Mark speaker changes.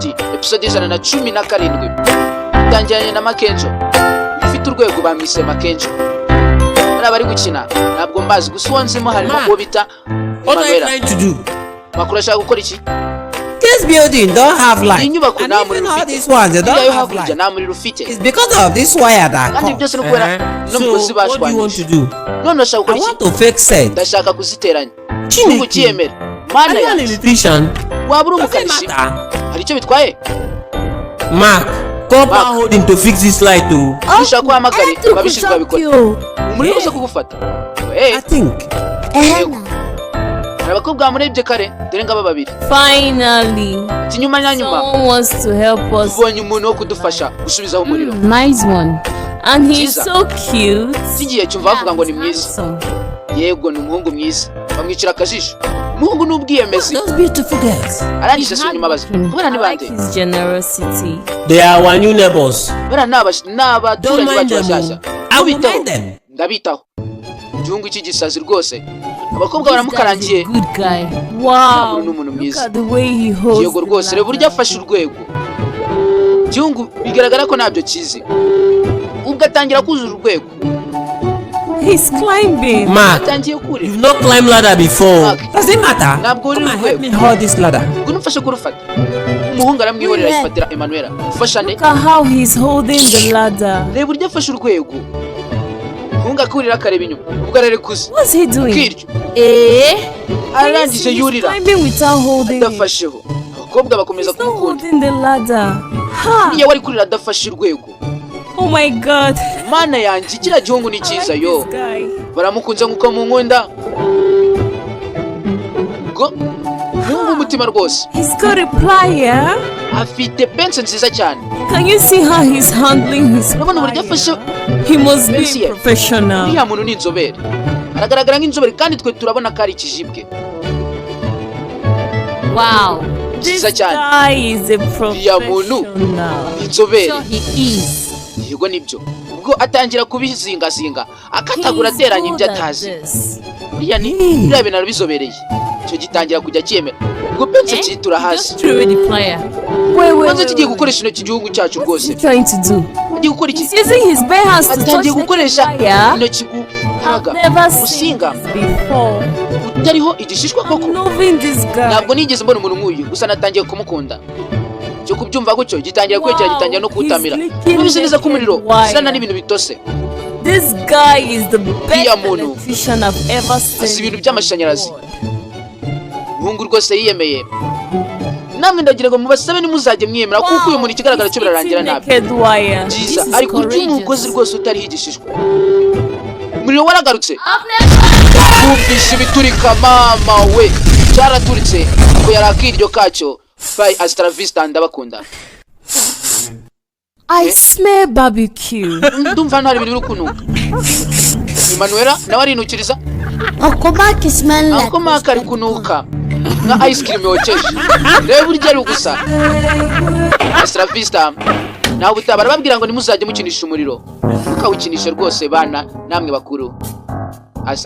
Speaker 1: City, episode 117. Itangiranye na Makenjo ufite urwego, bamwise Makenjo. Muri abari gukina ntabwo mbazi, gusa uwo nzimo harimo
Speaker 2: Ma.
Speaker 1: uwo bita
Speaker 2: What are you
Speaker 1: Emanuela.
Speaker 2: trying to do?
Speaker 1: Makuru, ashaka gukora iki?
Speaker 2: This building don't have light.
Speaker 1: Iyi nyubako
Speaker 2: And
Speaker 1: nta muriro
Speaker 2: even all
Speaker 1: ufite.
Speaker 2: these ones, they
Speaker 1: Iriya yo
Speaker 2: don't have
Speaker 1: hakurya
Speaker 2: light.
Speaker 1: nta muriro ufite.
Speaker 2: It's because of this wire that
Speaker 1: Kandi
Speaker 2: cut.
Speaker 1: byose ni ukubera
Speaker 2: So,
Speaker 1: n'umugozi
Speaker 2: what do you want to
Speaker 1: bashwanyije.
Speaker 2: do?
Speaker 1: None urashaka
Speaker 2: I
Speaker 1: gukora iki?
Speaker 2: want to fix it.
Speaker 1: Ndashaka kuziteranya.
Speaker 2: Chineke.
Speaker 1: Nubwo ukiyemera, Mana
Speaker 2: Are you an
Speaker 1: yanjye.
Speaker 2: electrician?
Speaker 1: Waba uri
Speaker 2: Does it
Speaker 1: umukanishi?
Speaker 2: matter?
Speaker 1: Hari icyo bitwaye?
Speaker 2: Mark, call
Speaker 1: Mark.
Speaker 2: power holding to fix this light too.
Speaker 1: Ushaka ko uhamagare
Speaker 3: Electric
Speaker 1: ababishinzwe babikora
Speaker 3: you.
Speaker 1: umuriro uza kugufata.
Speaker 2: I think.
Speaker 3: Ehena.
Speaker 1: Hari abakobwa bamurebye kare, dore ngaba babiri.
Speaker 4: Finally,
Speaker 1: Ati nyuma na nyuma
Speaker 4: someone wants to help us.
Speaker 1: tubonye umuntu wo kudufasha gusubizaho umuriro.
Speaker 4: Nice one. And he's
Speaker 1: Cyiza.
Speaker 4: so cute.
Speaker 1: Kigiye cyumva bavuga ngo ni mwiza.
Speaker 4: Handsome.
Speaker 1: Yego, ni umuhungu mwiza. Bamwicira akajisho, umuhungu ni ubwiyemezi.
Speaker 2: Those beautiful girls.
Speaker 1: Arangije asubira inyuma abaza kubera ni
Speaker 4: I like
Speaker 1: bande?
Speaker 4: his generosity.
Speaker 2: They are our new neighbors.
Speaker 1: Bariya ni abaturanyi
Speaker 2: Don't mind
Speaker 1: bacu
Speaker 2: them,
Speaker 1: bashyashya.
Speaker 2: oh. I will
Speaker 1: Mubitaho.
Speaker 2: mind them.
Speaker 1: Ndabitaho. Igihugu cy'igisazi rwose, abakobwa
Speaker 4: This guy is
Speaker 1: baramukarangiye.
Speaker 4: a good guy. Wow.
Speaker 1: Ni umuntu
Speaker 4: Look
Speaker 1: mwiza.
Speaker 4: at the way he holds
Speaker 1: Yego
Speaker 4: the
Speaker 1: rwose, reba uburyo
Speaker 4: ladder.
Speaker 1: afashe urwego. Igihugu bigaragara ko ntabyo kizi, ubwo atangira kuzuza urwego.
Speaker 4: He's climbing.
Speaker 2: Mark,
Speaker 1: Atangiye kurira.
Speaker 2: you've not climbed ladder before.
Speaker 1: Mark.
Speaker 2: Does it matter?
Speaker 1: Ntabwo uri
Speaker 2: Come and help
Speaker 1: urwego.
Speaker 2: me hold this ladder.
Speaker 1: Ngwino umfashe kurufata. Umuhungu aramwihorera, ayifatira Emanuela. Ufashane.
Speaker 4: Look at how he's holding the ladder.
Speaker 1: Reba uburyo afashe urwego. Umuhungu akurira, akareba inyuma, ubwo ararekuza.
Speaker 4: What's he doing?
Speaker 1: Kiryo.
Speaker 4: Eh?
Speaker 1: Arangije
Speaker 4: He's
Speaker 1: yurira
Speaker 4: climbing without holding it.
Speaker 1: adafasheho. Abakobwa bakomeza
Speaker 4: He's not
Speaker 1: kumukunda.
Speaker 4: holding the ladder. Ha!
Speaker 1: Niyo wari kurira adafashe urwego.
Speaker 4: Oh my God.
Speaker 1: Mana yanjye, kiriya gihungu ni
Speaker 4: I
Speaker 1: cyiza.
Speaker 4: like
Speaker 1: Yo.
Speaker 4: this guy.
Speaker 1: Baramukunze nk'uko munkunda. Ubwo umuhungu w'umutima rwose.
Speaker 4: He's got a plier.
Speaker 1: Afite pince nziza cyane.
Speaker 4: Can you see how he's handling his
Speaker 1: Urabona uburyo afashe
Speaker 4: plier? He must
Speaker 1: pince
Speaker 4: be
Speaker 1: ye?
Speaker 4: a professional.
Speaker 1: Uriya muntu ni inzobere, aragaragara nk'inzobere, kandi twe turabona ko ari ikijibwe.
Speaker 5: Wow.
Speaker 1: Byiza
Speaker 4: This
Speaker 1: cyane.
Speaker 4: guy is a
Speaker 1: Uriya muntu
Speaker 4: professional.
Speaker 1: ni inzobere.
Speaker 5: So he is.
Speaker 1: Yego, nibyo. Ubwo atangira kubizingazinga, akatagura,
Speaker 4: He's
Speaker 1: ateranya
Speaker 4: good
Speaker 1: ibyo
Speaker 4: at
Speaker 1: atazi.
Speaker 4: this.
Speaker 1: Buriya ni biriya bintu arabizobereye. Icyo gitangira kujya cyemera, ubwo pince
Speaker 5: Eh?
Speaker 1: cyitura hasi.
Speaker 5: Just threw away the plier.
Speaker 4: Wait, wait,
Speaker 1: Maze
Speaker 4: wait,
Speaker 1: kigiye
Speaker 4: wait.
Speaker 1: gukoresha intoki igihugu cyacu
Speaker 4: What's
Speaker 1: rwose.
Speaker 4: he trying to do?
Speaker 1: Agiye gukora iki?
Speaker 4: He's using his bare hands to touch
Speaker 1: Atangiye
Speaker 4: the
Speaker 1: gukoresha
Speaker 4: wire.
Speaker 1: intoki gukaraga
Speaker 4: I've never seen
Speaker 1: usinga
Speaker 4: this before.
Speaker 1: utariho igishishwa koko.
Speaker 4: I'm loving this guy.
Speaker 1: Ntabwo nigeze mbona umuntu nk'uyu, gusa natangiye kumukunda. Cyo kubyumva gutyo gitangira kwegera,
Speaker 4: Wow,
Speaker 1: gitangira no kuwutamira.
Speaker 4: he's licking
Speaker 1: Ubizi neza ko umuriro
Speaker 4: naked
Speaker 1: uzirana
Speaker 4: wire.
Speaker 1: n'ibintu bitose.
Speaker 4: This guy is the best
Speaker 1: Uriya muntu
Speaker 4: electrician I've ever seen.
Speaker 1: azi ibintu by'amashanyarazi. Umuhungu rwose yiyemeye. Namwe ndagira ngo mubasabe ntimuzajye mwiyemera, kuko uyu muntu ikigaragara cyo birarangira nabi.
Speaker 4: Naked wire.
Speaker 1: Byiza.
Speaker 4: This is
Speaker 1: Ari kurya
Speaker 4: courageous.
Speaker 1: umugozi rwose utariho igishishwa. Umuriro waragarutse, wumvishe ibiturika. Mama we, cyaraturitse ngo yari akiryo kacyo. Bye, hasta la vista, ndabakunda.
Speaker 4: I smell barbecue.
Speaker 1: Ndumva hano hari ibintu biri kunuka. Emanuela nawe arinukiriza.
Speaker 3: Uncle Mark is smelling like
Speaker 1: Uncle Mark ari kunuka nka ice cream yokeje. Reba burya ari gusa. Hasta la vista, nawe ubutaha. Barababwira ngo ntimuzajye mukinisha umuriro, ntukawukinishe rwose, bana namwe bakuru. Hasta